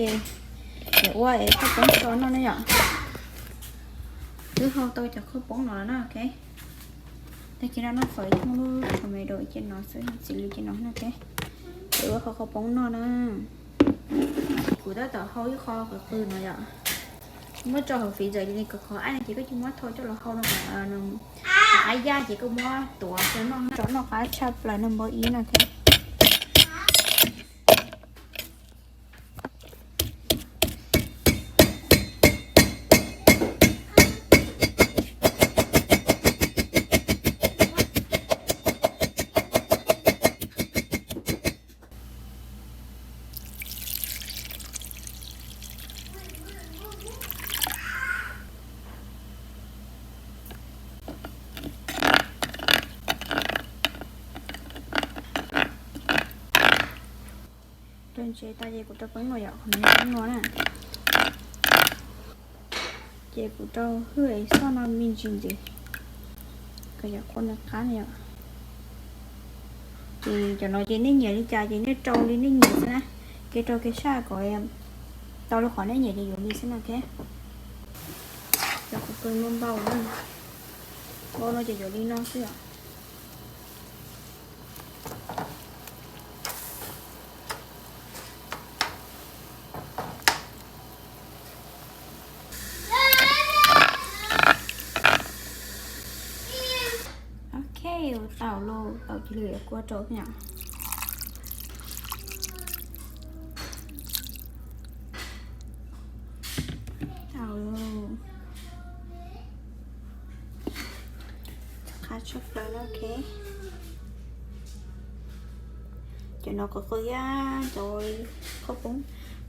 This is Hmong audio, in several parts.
Ces ua es khaub poob tso noj ne yom. Twb hau tau cov khaub poob no lawm na, ok. Tag kis no noj fawm ib thooj lub tomato cia no xwb, txiv lws cia no, ok. Ces ua khaub poob noj na. Kuv tab tom hau ib qho qw qw no yom. Muab tso hauv freezer li kom qhov ab no ces koj cia muab thau coj los hau no, qab yaj ces koj muab tuav rau noj, rau noj qab tshaj plaws no npau ib no thiab. Rau ntsev tas ces kuv rau peeb no yom, qhov no peeb no na. Ces kuv rau hwj xoj no me ntsis ntxiv kom yog qhuav nws qab na yom. Ces cov no ces nej nyiam li cas ces nej rau li nej nyiam xwb na. Kev rau kev saj kom tau li qhov nej nyiam ces yuav li xwb no, ok. Cov kuv pw npau npau na, npau no ces yuav li no xwb os. Ok, ua tau lawm, tau cia li kua rau yom. Tau lawm. Qab tshaj plaws na, ok. Cov no qw qw thiab cov khaub poob,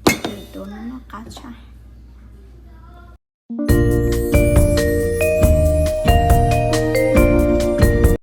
ces tuav no noj qab tshaj.